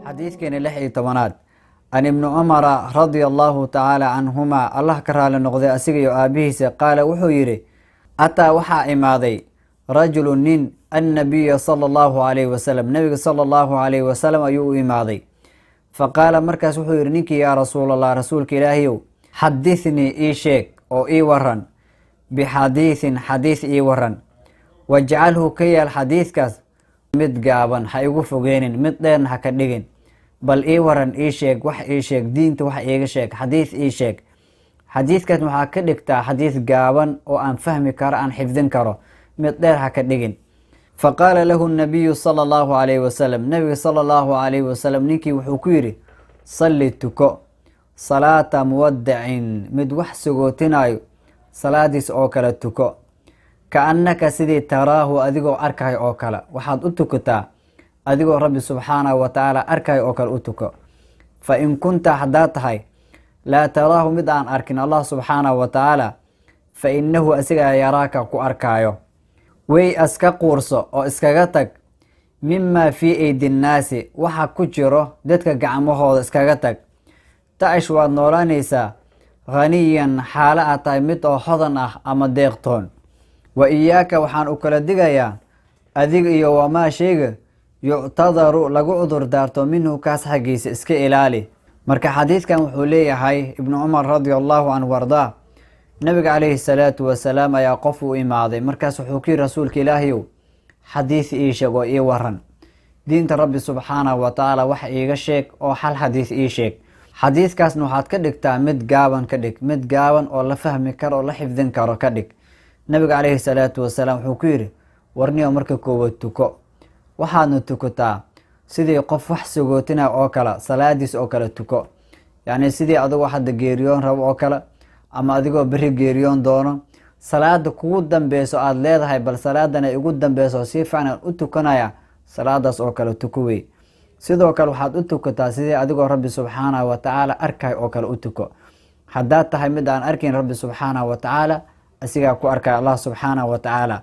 Xadiidkeena 16aad, an Ibni Cumara radia Allahu tacaala canhuma, Allah ka raali noqday asiga iyo aabihiisa, qaala wuxuu yidhi: ataa waxaa imaaday rajulu nin annabiya sala Allahu calayhi wasalam, nabiga sala Allahu calayhi wasalam ayuu u imaaday. Faqaala, markaas wuxuu yidhi ninkii: yaa Rasuulallah, rasuulka Ilaahiyow, xadithnii, ii sheeg oo ii waran, bixadiithin, xadiis ii waran, wajcalhu, ka yaal xadiidkaas mid gaaban, ha igu fogeynin, mid dheerna ha ka dhigin. Bal ii waran, ii sheeg, wax ii sheeg, diinta wax iiga sheeg, xadiis ii sheeg. Xadiidkaas waxaa ka dhigtaa xadiis gaaban oo aan fahmi karo, aan xifdin karo, mid dheer ha ka dhigin. Faqaala lahu nabiyu sala Allahu calayhi wasalam, nabiga sala Allahu calayhi wasalam ninkii wuxuu ku yidhi: salli, tuko, salaata muwadacin, mid wax sagootinayo salaadiis oo kale tuko, kaannaka, sidii, taraahu, adigoo arkayo oo kale. Waxaad u tukataa adigoo Rabbi subxaanahu wa tacaala arkayo oo kale u tuko. Fa in kunta, haddaad tahay, laa taraahu, mid aan arkin Allah subxaanahu wa tacaala, fa innahu, asigaa, yaraaka, ku arkaayo. Wey aska quurso oo iskaga tag mimaa fii aydi nnaasi, waxa ku jiro dadka gacmahooda iskaga tag. Tacish, waad noolaanaysaa, khaniyan, xaalo aad tahay mid oo hodan ah ama deeqtoon. Wa iyaaka, waxaan u kala digayaa adiga iyo wamaa, shayga, yuctadaru, lagu cudur daarto, minhu, kaas xaggiisa iska ilaali. Marka xadiidkan wuxuu leeyahay Ibnu Cumar radia Allahu canhu ardaa, nabiga calayhi salaatu wasalaam ayaa qof u imaaday. Markaas wuxuu ku yiri: rasuulka Ilaahayow, xadiis ii sheeg oo ii waran, diinta Rabbi subxaanahu wa tacaala wax iiga sheeg oo hal xadiis ii sheeg. Xadiiskaasna waxaad ka dhigtaa mid gaaban, ka dhig mid gaaban oo la fahmi karo oo la xifdin karo ka dhig. Nabiga calayhi salaatu wasalaam wuxuu ku yidhi: warniyo, marka koowaad tuko, waxaadna tukataa sidii qof wax sagootina oo kale salaadiis oo kale tuko, yacni sidii adigoo hadda geeriyoon rabo oo kale ama adigoo beri geeriyoon doono, salaada kugu dambeyso aada leedahay, bal salaadan ay ugu dambeyso si fiican aan u tukanaya, salaadaas oo kale tuko wey. Sidoo kale waxaad u tukataa sidii adigoo Rabbi subxaanahu wa tacaala arkay oo kale u tuko. Haddaad tahay mid aan arkayn Rabbi subxaanahu wa tacaala, asigaa ku arkaya Allah subxaanahu wa tacaala.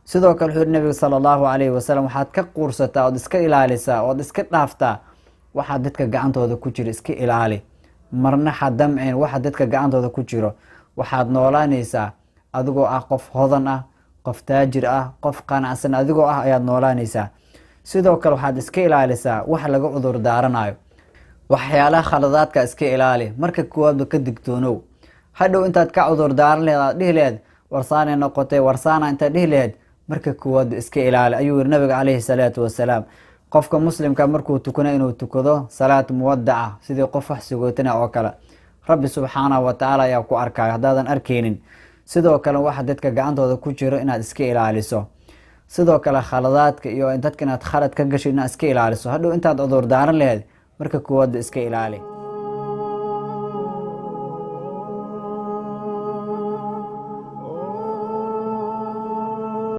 Sidoo kale wuxuu yiri nabiga sala Allahu calayhi wasalam: waxaad ka quursataa ood iska ilaalisaa ood iska dhaaftaa waxaa dadka gacantooda ku jiro. Iska ilaali, marna ha damcin waxa dadka gacantooda ku jiro. Waxaad noolaanaysaa adigoo ah qof hodan ah, qof taajir ah, qof qanacsan adigoo ah ayaad noolaanaysaa. Sidoo kale waxaad iska ilaalisaa wax laga cudur daaranayo, waxyaalaha khaladaadka iska ilaali. Marka koowaadba ka digtoonow. Hadhow intaad ka cudur daaran laheed, aad dhihi laheed warsaanay noqotay, warsaana intaad dhihi laheed, marka koowaadba iska ilaali, ayuu yiri nabiga calayhi salaatu wasalaam. Qofka muslimka markuu tukana inuu tukado salaad muwadaca, sidii qof wax sagootina oo kale. Rabbi subxaanahu wa tacaala ayaa ku arkayo haddaadan arkeynin. Sidoo kale waxa dadka gacantooda ku jiro inaad iska ilaaliso, sidoo kale khaladaadka iyo dadka inaad khalad ka gasho inaad iska ilaaliso. Hadhow intaad cudur daaran laheed, marka koowaadba iska ilaali.